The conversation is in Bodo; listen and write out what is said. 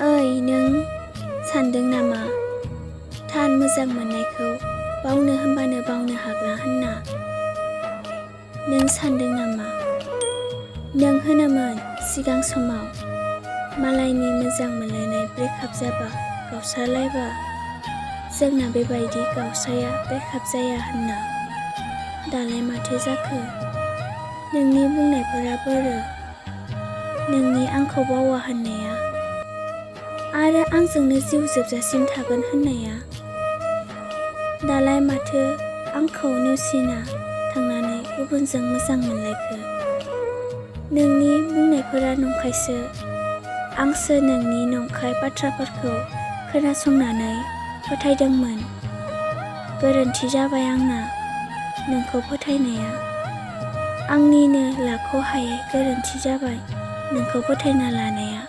नों सानदों नामा थान मोजां मोननायखौ बावनो होनबानो बावनो हाग्रा होनना? नों सानदों नामा नों होनोमोन सिगां समाव मालायनि मोजां मोनलायनाय ब्रेकआप जाबा गावस्रालायबा जोंना बेबायदि गावस्राया ब्रेकआप जाया होनना? दालाय माथो जाखो? नोंनि बुंनायफोरा बोरो नोंनि आंखौ बावा होननाया आरो आंजोंनो जिउ जोबजासिम थागोन होननाया दालाय माथो आंखौ नेवसिना थांनानै गुबुनजों मोजां मोनलायखो? नोंनि बुंनायफोरा नंखायसो। आंसो नोंनि नंखाय बाथ्राफोरखौ खोनासंनानै फोथायदोंमोन। गोरोन्थि जाबाय आंना नोंखौ फोथायनाया। आंनिनो लाख'हायै गोरोन्थि जाबाय नोंखौ फोथायना लानाया।